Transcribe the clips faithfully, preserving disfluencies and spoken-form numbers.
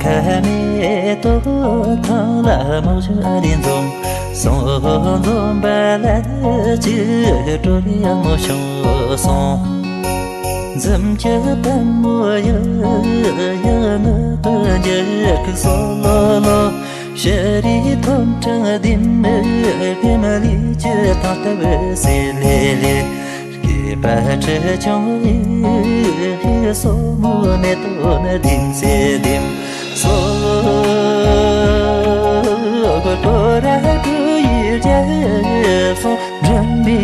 ཁ་མེ་ཏོག་ཐང་ལ་མོག་ཞུ་ཨ་རི་འཛོམས་སོང་། འཛོམས་པ་ལ་ནི་ཅི་སྤྲོ་རི་ཡག་མོ་བྱུང་སོང་། འཛུམ་གྱི་པད་མོ་ཡག་ཡག་ནི་ཀུན་གྱི་ཁུག་སོ་ལོ་ལོ། ཤ་རི་ཐོམ་ཕྲང་ལྡིམ་ལྡིམ་ལི་ཅི་ཐང་ལྟ་བུ་སེ་ལེ་ལེ། སྐྱེས་པ་ཁྲི་ཆུང་ཡི་སོ་མོ་མེ་ཏོག་ནི་ལྡིང་སེ་ལྡིང་སོ། གོ་ར་གྲུ་ཡི་རྒྱལ་སོང་འགྲིམ་པའི་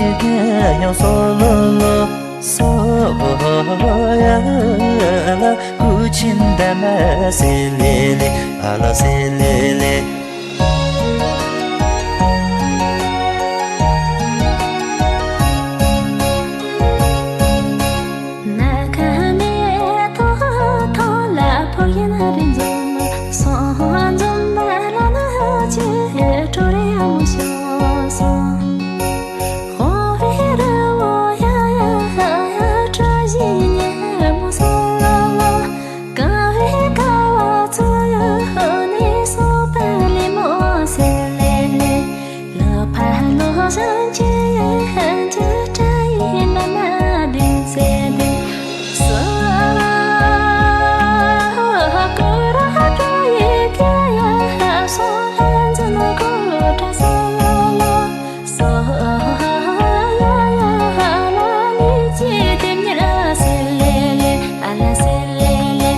ཡང་སོ་ལོ་ལོ། སོ་ཡ་ལ་ཀུ་ཆིན་ད་མ་སེ་ལེ་ལེ་ཨ་ལ་སེ་ལེ་ལེ། ན་ཁ་མེ་ཏོག་ཐོག་ལ་ཕོ་ཡིན་རིན་འཛོམས་སོང་། འཛོམས་པ་ལ་ན་ཅི་སྤྲོ་རེ་ཡག་མོ་བྱུང་སོང་། ཧོ་བེ་ར་བོ་ཡ་ཡ་ཡ་བཀྲ་ཤིས་ཉལ་མོ་སོ་ལོ་ལོ། ཀ་བེ་ཀ་བ་ཚོ་ཡ་ཧོ་ནི་སོ་པ་ལི་མོ་སེ་ལེ་ལེ། ལོ་ཕ་ལོ་ཞང་ཅི་ཧན་ཅི་ཏྲ་ཡི་ན་མ་ལྡིང་སེ་ལྡིང་སོ། ཀོ་ར་ཏོ་ཡི་ཀ་ཡ་སོ་ཧན་ཛི་ན་ཀོ་ཏྲ་སོ་ལོ་ལོ། སོ་ཡ་ཡ་ལ་ལི་ཅི་དེ་མྱ་སེ་ལེ་ལེ་ཨ་ལ་སེ་ལེ་ལེ།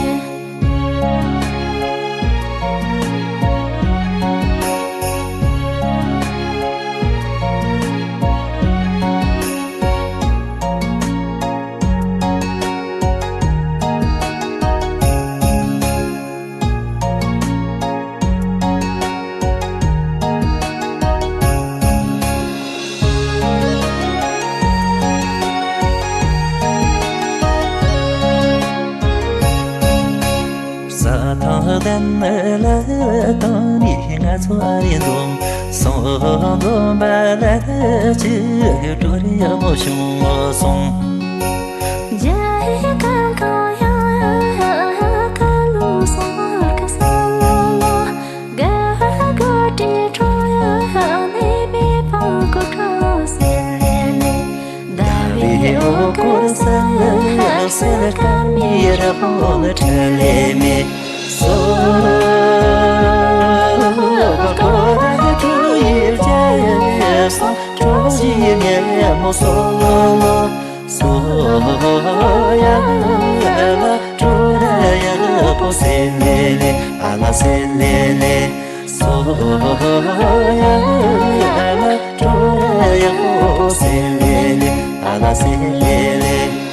ས་ཐང་ལྡན་ལ་བཏང་ནས་ང་ཚོ་ཨ་རི་འཛོམས་སོང་། འཛོམས་པ་ལ་ཅི་སྤྲོ་རེ་ཡག་མོ་བྱུང་སོང་། རྒྱ་ཡི་ཀང་ཀང་ཡང་ཀ་ལུ་སོང་ཀ་ས་ལོ་ལོ། ག་གོ་ཏི་ཁྲོ་ཡ་ནི་མི་ཕ་གོ་ཁ་སེ་ལེ་ནི། ཟླ་བའི་འོད་ཀོར་སེར་སེར་སྐར་མའི་རི་བོ་ཁྲི་ལེ་མི། སོ་གོ་ར་ཁྲོ་ཡི་རྒྱལ་སོང་། ཁྲོ་ཞིག་ཉལ་མོ་སོ་ལོ་ལོ། སོ་ཡ་ལ་ཏྲོ་ར་ཡ་པོ་སེ་ལེ་ལེ་ཨ་ལ་སེ་ལེ་ལེ། སོ་ཡ་ལ་ཏྲོ་ར་ཡ་པོ་སེ་ལེ་ལེ་ཨ་ལ་སེ་ལེ་ལེ།